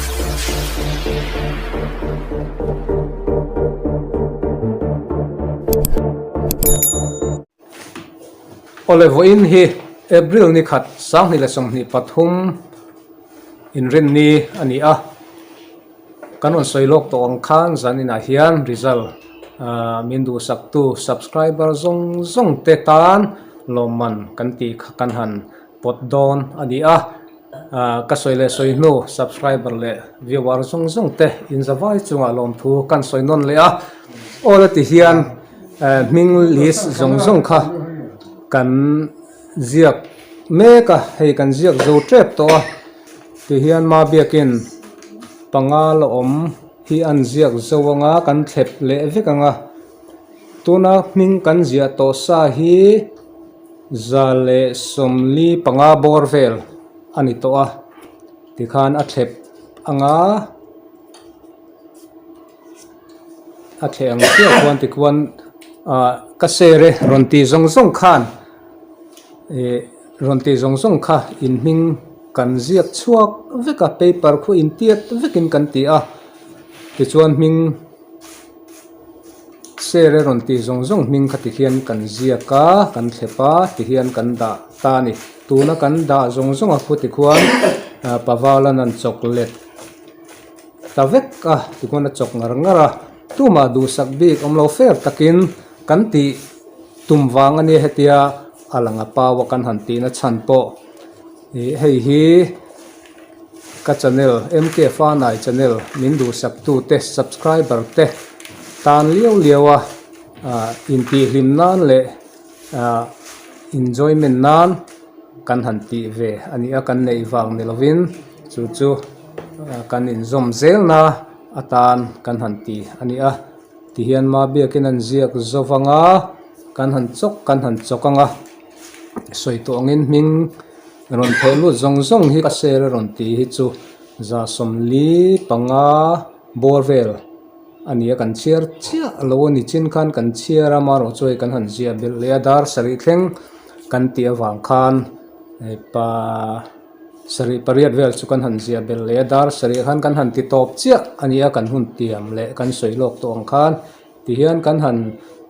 Awle vawiin hi April ni khat 2023 inrinni a ni a, kan rawn sawi lawk tawh ang khan zaninah hian result min duhsaktu subscriber zawng zawng te tan lawmman kan tih kha kan han pawt dawn a ni a. Ka sawi leh sawi hnu subscriber leh viewer zawng zawng te inzavai chungah lawmthu kan sawi nawn leh a, aw la ti hian hming list zawng zawng kha kan ziak mek a, hei kan ziak zo tep tawh a, ti hian ma biakin panga la awm hi an ziak zo anga kan thlep leh vek anga, tuna hming kan ziah tawh sa hi. 145 bawr vel a ni tawh a tikhan a thlep anga a thleh ang chiah khuan tikhuan ah ka share e rawn tih zawng zawng khan ih rawn tih zawng zawng kha in hming kan ziak chhuak vek a paper khu intiat vekin kan ti a tichuan hming. Share a rawn tih zawng zawng hming kha ti hian kan ziak a, kan thlep a, ti hian kan dah ta a ni. Tuna kan dah zawng zawng a khu tikhuan Pavalan an chawk let ta vek a, tikhuan a chawk ngar ngar a. Tumah duhsak bik awm lo fer takin kan tih tum vang a nia hetia a lang a pau a kan han tihna chhan pawh ih hei hi. Ka channel MK Fanai channel min duhsak tu te subscriber te tan liau liau a ah intihhlim nan leh ah enjoyment nan kan han tih ve a ni a kan neih vang ni lovin chu chu kan inzawm zel na atan kan han ti a ni a tihian ma biakin an ziak zo vang a kan han chawk kan han chawk ang a sawi tawh angin hming. Rawn theh lut zawng zawng hi ka share a rawn tih hi chu 45 bawr vel a ni a kan chhiar chiah lo a ni chin khan kan chhiar a amaherawh chu hei kan han ziah belh leh a dar sarih thleng kan tih avang khan pa sarih pariat vel chu kan han ziah belh leh a dar sarih khan kan han ti tawp chiah a ni a kan hun tiam leh kan sawi lawk tawh ang khan tihian kan han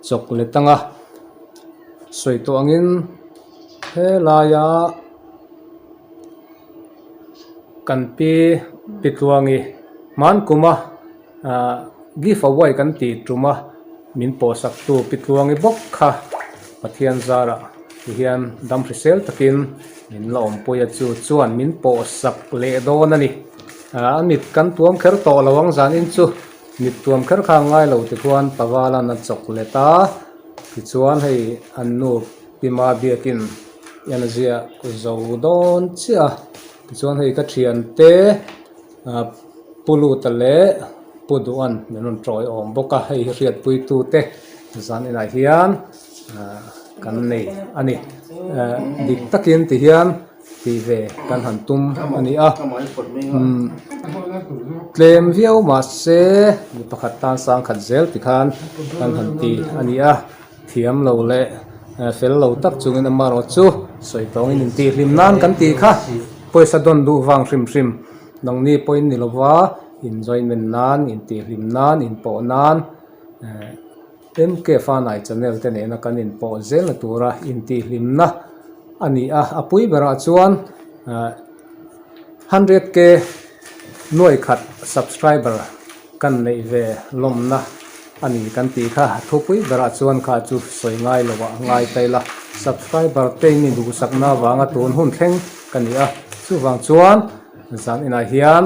chawk let ang a sawi tawh angin. Helaia kan pi pi tluangi hmankuma ah give away kan tih tum a min pawhsak tu pi tluangi bawk kha Pathian zarah ti hian dam hrisel takin min la awmpui a chu chuan min pawhsak leh dawn a ni ah a mit kan tuam kher tawh lo ang zanin chu mit tuam kher kha a ngai lo tikhuan Pavalan a chawk let a tichuan hei an nu. Pima biakin hian a ziah zo dawn chiah a tichuan hei ka thiante ah Pu Luta leh Pu Duhan min rawn tawi awm bawk a hei hi hriatpuitu te zan inah hian ah kan nei a ni ah dik takin ti hian tih ve kan han tum a ni a umm tlem viau mahse mi pakhat tan sang khat zel tikhan kan han ti a ni a. Thiam lo leh fel lo tak chungin amaherawh chu sawi tawngin intihhlim nan kan tih kha pawisa dawn duh vang hrim hrim nangni pawhin ni lova enjoyment nan intihhlim nan inpawh nan MK Fanai channel te nena kan inpawh zelna tura intihhlimna a ni a a pui berah chuan 100k nuai khat subscriber. Kan neih ve lawmna a ni kan tih kha thupui berah chuan kha chu sawi ngai lo ah ngai ta ila subscriber te in induhsakna avanga tun hun thleng ka ni a chuvang chuan zan inah hian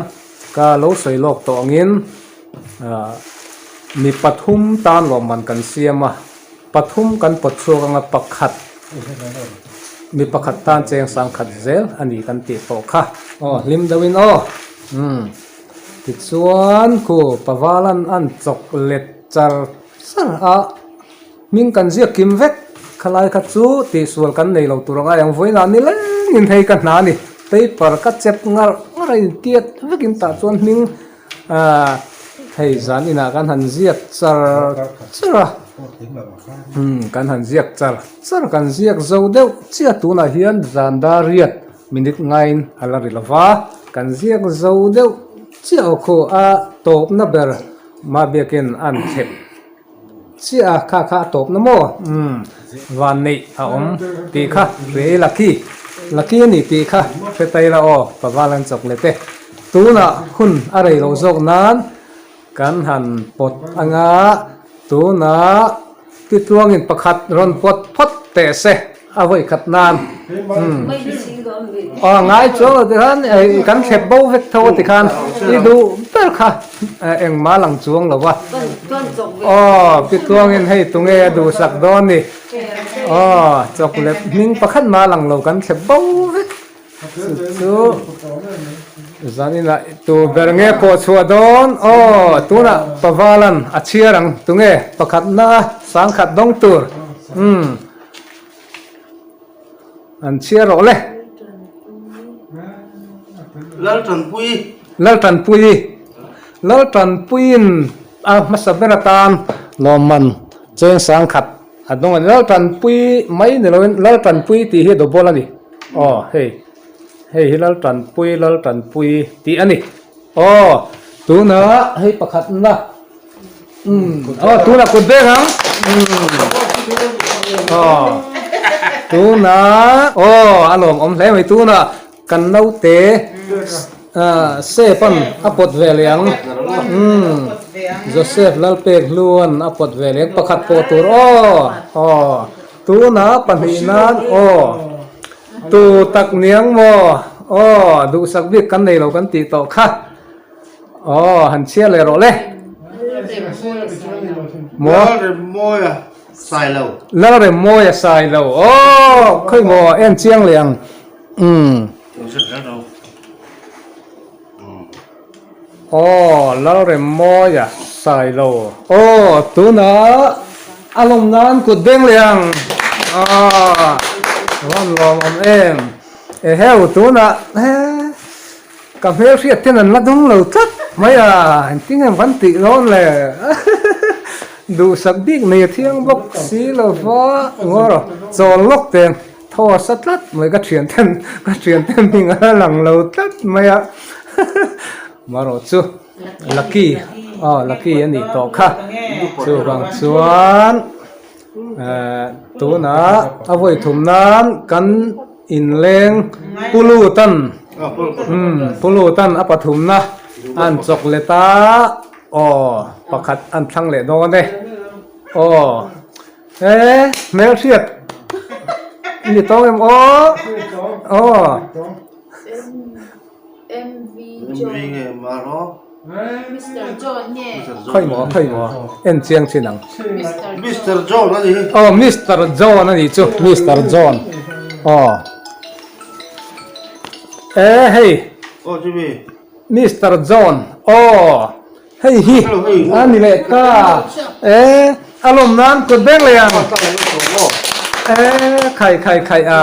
ka lo sawi lawk tawh angin ah mi pathum tan lawmman kan siam a pathum kan pawt chhuak anga pakhat mi pakhat tan cheng sang khat zel a ni kan tih tawh kha aw hlim deuhin aw umm. Tichuan khu Pavalan an chawk let char char a, hming kan ziak kim vek khalai kha chu tihsual kan nei lo tur angai ang vawiinah ni lengin hei ka hna a ni paper ka chep ngar ngar a intiat vekin tah chuan hming ah hei zan inah kan han ziak char char a umm kan han ziak char char kan ziak zo deuh chiah tunah hian zan dar riat minute ngaiin a la ri lo va kan ziak zo deuh. chiah aw khu a tawpna ber mah biakin an thlep chiah a kha kha a tawpna maw umm van neih a awm tih kha hre ila khi lucky a ni tih kha hre ta ila aw paval an chawk leh te tunah hun a rei loh zawk nan kan han pawt anga tunah Titluangin pakhat rawn pawt phawt teh se a vawi khat nan. Aw ngai chuang lo tikhan kan thlep bo vek tho a tikhan i duh ber kha engmah lang chuang lo va. Aw Titluangin hei tunge a duhsak dawn ni. Aw chocolate hming pakhat mah lang lo kan thlep bo vek. Chu chu zaninah tu ber nge pawh chhuah dawn aw tunah Pavalan a chhiar ang tunge pakhatna a sangkhat dawng tur umm an chhiar rawh le. Laltanpui. Laltanpui Laltanpuiin a hmasa ber atan lawmman cheng sangkhat A dawng a ni. Laltanpui mai ni loin Laltanpui tih hi double a ni. Aw hei hei hi Laltanpui Laltanpui tih a ni. Aw tunah hei pakhatna umm aw tunah kut beng ang umm aw tunah aw a lawmawm hle mai tunah Kan naute Sep-a'n a pawt ve leh ang. Umm, Joseph Lalpek hluan a pawt ve leh ang. Pakhat pawh tur aw, aw. Tunah pahnihna'n aw. Tu tak niang maw? Aw, duhsak bik kan nei lo kan tih tawh kha. Aw, han chhiar leh rawh le. Maw? Lalremmawia Sailo. Lalremmawia Sailo. Aw, khawi maw en chiang leh ang. Umm. Aw Lalremmawia Sailo. Aw tunah a lawm nan kut beng leh ang. Aw van lawm awm em. Eheu tunah he ka hmel hriat ten an la dawng lo tlat mai a engtin nge van tih dawn le. Duhsak bik nei a thiang bawk si lova ngaw chawl lawk teng. Thaw a sa tlat mai ka thian ten ka thian te hming a lang lo tlat mai a marawh chu lucky aw lucky a nih tawh kha chuvang chuan eh tunah a vawi thum nan kan inleng pu lutan umm pu lutan a pathumna an chawk let a aw pakhat an thlang leh dawn e aw. He hmelhriat ni tawng em aw aw. Khawi maw khawi maw en chiang chin ang. Mister John a ni. Aw Mister John a ni chu Mister John aw. E hei. Aw Jimmy. Mister John aw. Hei hi a ni leh ta e a lawm nan kut beng leh ang e khai khai khai a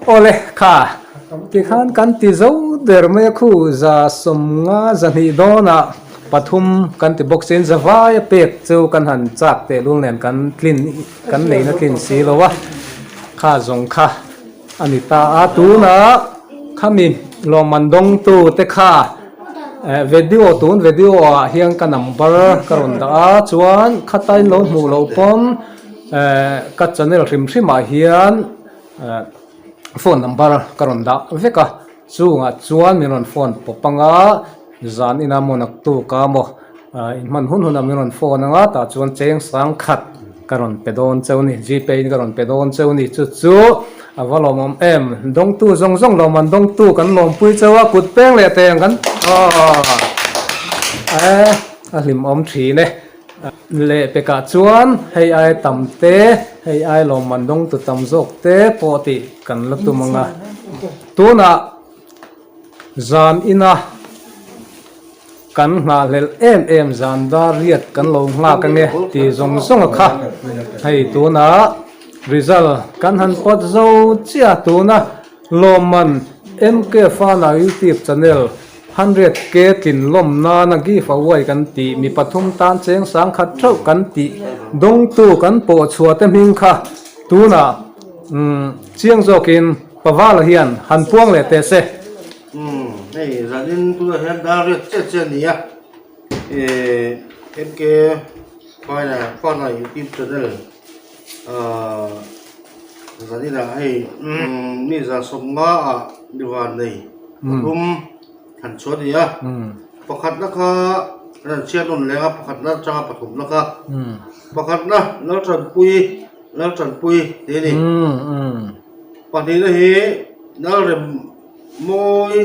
awle kha tikhan kan ti zo der mai a khu za sawmnga zahnih dawnah pathum kan ti bawk sin zavai a pek chu kan han chak tehlul nen kan tlin kan neihna tlin si lo a kha zawng kha a ni ta a tunah khami lawmman dawngtu te kha eh video tun video ah hian ka number ka rawn dah a chuan khata in lo hmuh loh pawn eh ka channel hrim hrim ah hian eh phone number ka rawn dah vek a chungah chuan min rawn phone pawp anga zan ina maw naktuk a maw ah inhman hun hunah min rawn phone anga tah chuan cheng sang khat ka rawn pe dawn cheu ni gpay in ka rawn pe dawn cheu ni chu chu a va lawmawm em dawngtu zawng zawng lawm an dawngtu kan lawmpui cheu a kut peng leh teng kan aw eh a hlimawm thin e leh pekah chuan hei ai tam te hei ai lawmman dawngtu tam zawk te pawh tih kan la tum ang a tunah zan ina. Kan nghahhlelh em em zan dar riat kan lo nghak ange ti zawng zawng a kha. Hei tunah result kan han pawt zo chiah tuna lawmman MK Fana YouTube channel 100K tlin lawm nana give away kan tih mi pathum tan cheng sang khat theuh kan tih dawngtu kan pawh chhuah te hming kha tunah umm chiang zawkin Pavala hian han puang leh teh se. Umm. Hei zanin tunah hian dar riat chiah chiah a ni a, eh MK Faina Fana YouTube channel ah zaninah hei mi 150 ah mi van nei pathum han chhuah a ni a, pakhatna kha an han chhiat nawn leng a pakhatna atanga pathumna kha pakhatna Laltanpuii Laltanpuii tih a ni. Pahnihna hi Lalrem Mawi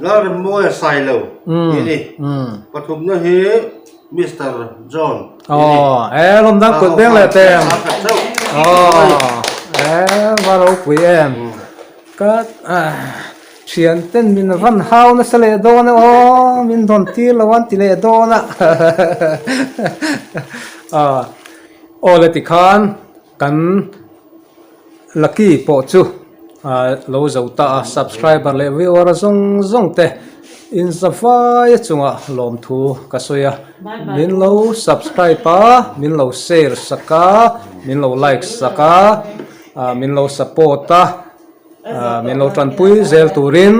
Lalrem Mawia Sailo tih a ni. Pathumna hi Mister John tih a ni. Aw e lawm dang kut beng leh teng. Aw e va ropui em. Ka thian ten min van hau nasa leh dawn a aw min dawn tir lo an ti leh dawn a. Aw le tikhan kan Lucky pawh chu lo zo ta a, subscriber leh viewer zawng zawng te in zavai chungah lawmthu ka sawi a, min lo subscribe a, min lo share sak a, min lo like sak a, min lo support a, min lo tanpui zel turin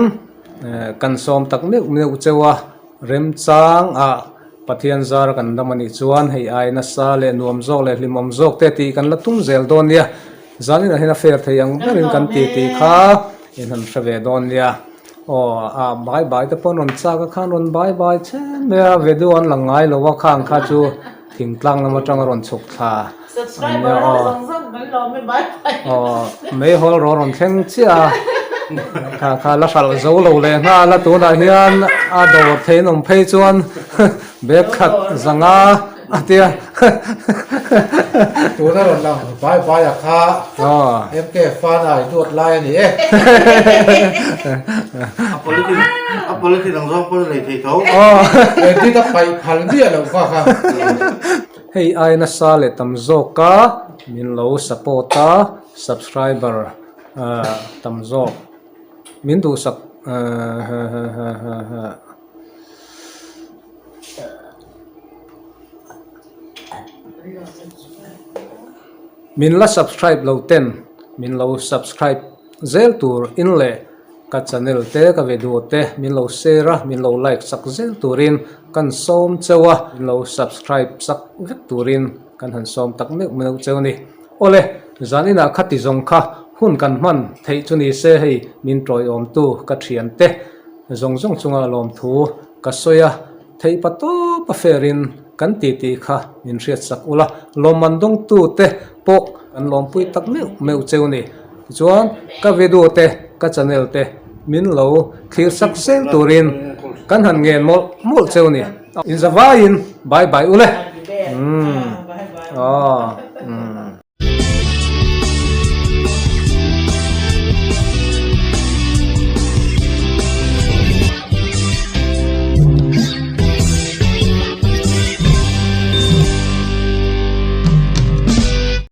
kan sawm tak meuh meuh cheu a, remchang ah Pathian zar kan dam a nih chuan hei ai nasa leh nuam zawk leh hlimawm zawk te tih kan la tum zel dawn nia. Zaninah hian a fair thei ang berin kan ti tih kha in han hre ve dawn nia. Aw a bai bai te pawh an rawn chak a khan rawn bai bai chhem mai a video an lang ngai lo a khang kha chu thingtlang lam atang a rawn chhuk thla a nia aw. Aw meihawl rawh rawn thleng chiah a kha kha la hralh zo lo leh nghal a tunah hian a dawr thei an awm phei chuan bag khat zanga a tia. Tuna rawn lang bai bai a kha MK fan a i duat lai a ni e. A politic a politic ang zawng pawn a nei thei tho. Edit a paih phal miah loh kha kha. Hei ai nasa leh tam zawk a min lo support a subscriber tam zawk min duhsak Min la subscribe lo ten min lo subscribe zel tur in leh ka channel te ka video te min lo share a min lo like sak zel turin kan sawm cheu a min lo subscribe sak vek turin kan han sawm tak meuh meuh cheu a ni. Awle zan inah khati zawng kha hun kan hman theih chu ni se hei min tawiawmtu ka thian te zawng zawng chunga lawmthu ka sawi a. Theih pa tawp a ferin kan ti tih kha min hriat sak ula, lawmman dawngtu te pawh kan lawmpui tak meuh meuh cheu ni. Tichuan ka video te, ka channel te min lo thlir sak zel turin kan han ngen mawlh mawlh cheu ni. Inzavaiin bye bye ule. Umm. Aw.